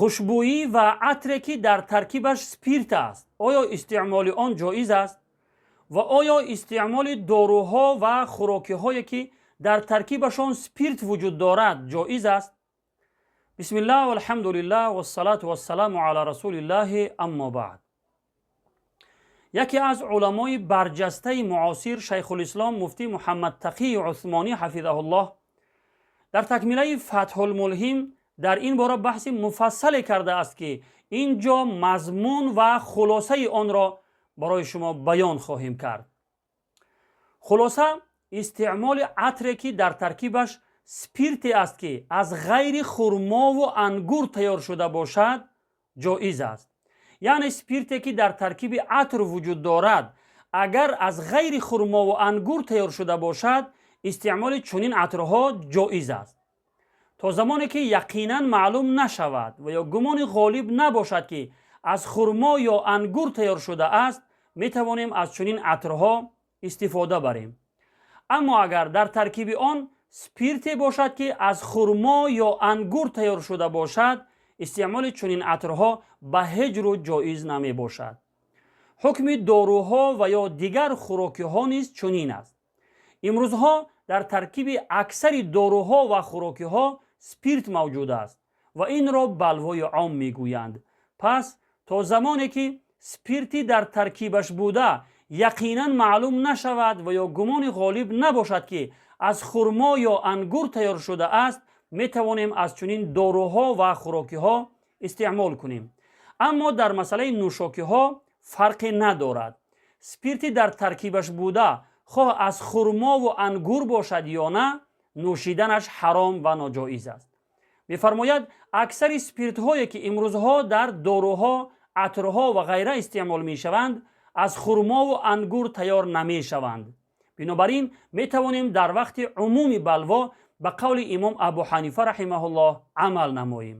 Хушбӯӣ ва атре, ки дар таркибаш спирт аст, оё истеъмоли он ҷоиз аст? Ва оё истеъмоли доруҳо ва хӯрокиҳое, ки дар таркибашон спирт вуҷуд дорад, ҷоиз аст? Бисмиллаҳ, валҳамдулиллаҳ, вассалату вассаламу ала расулиллаҳи, аммо баъд. Яке аз уламои барҷастаи муосир, Шайхулислом муфтӣ Муҳаммадтақии Усмонӣ ҳафизаҳуллоҳ, дар такмилаи Фатҳулмулҳим дар ин бора баҳси муфассале кардааст, ки ин ҷо мазмун ва хулосаи онро барои шумо баён хоҳем кард. Хулоса, истеъмоли атре, ки дар таркибаш спирте аст, ки аз ғайри хурмову ангур тайёр шуда бошад, ҷоиз аст. Яъне спирте, ки дар таркиби атр вуҷуд дорад, агар аз ғайри хурмову ангур тайёр шуда бошад, истеъмоли чунин атрҳо ҷоиз аст, то замоне ки яқинан маълум нашавад ва ё гумони ғолиб набошад, ки аз хурмо ё ангур тайёр шудааст, метавонем аз чунин атрҳо истифода барем. Аммо агар дар таркиби он спирте бошад, ки аз хурмо ё ангур тайёр шуда бошад, истеъмоли чунин атрҳо ба ҳеҷ рӯ ҷоиз намебошад. Ҳукми доруҳо ва ё дигар хӯрокиҳо низ чунин аст. Имрӯзҳо дар таркиби аксари доруҳо ва хӯрокиҳо спирт мавҷуд аст ва инро балвои ом мегӯянд. Пас то замоне ки спирти дар таркибаш буда яқинан маълум нашавад ва ё гумони ғолиб набошад, ки аз хурмо ё ангур тайёр шудааст, метавонем аз чунин доруҳо ва хӯрокиҳо истеъмол кунем. Аммо дар масъалаи нӯшокиҳо фарқе надорад. Спирти дар таркибаш буда, хоҳ аз хурмову ангур бошад ё на, нӯшиданаш ҳаром ва ноҷоиз аст. Мефармояд, аксари спиртҳое, ки имрӯзҳо дар доруҳо, атрҳо ва ғайра истеъмол мешаванд, аз хурмову ангур тайёр намешаванд. Бинобар ин метавонем дар вақти умуми балво ба қавли имом Абу Ҳанифа раҳимаҳуллоҳ амал намоем.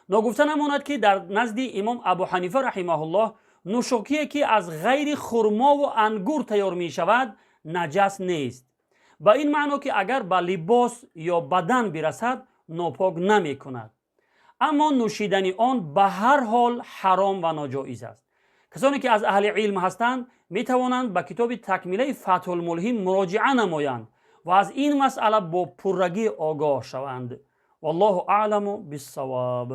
Ногуфта намонад, ки дар назди имом Абу Ҳанифа раҳимаҳуллоҳ нӯшокие, ки аз ғайри хурмову ангур тайёр мешавад, наҷас нест, ба ин маъно, ки агар ба либос ё бадан бирасад, нопок намекунад, аммо нӯшидани он ба ҳар ҳол ҳаром ва ноҷоиз аст. Касоне ки аз аҳли илм ҳастанд, метавонанд ба китоби такмилаи Фатҳулмулҳим муроҷиа намоянд ва аз ин масъала бо пуррагӣ огоҳ шаванд. Валлоҳу аъламу биссавоб.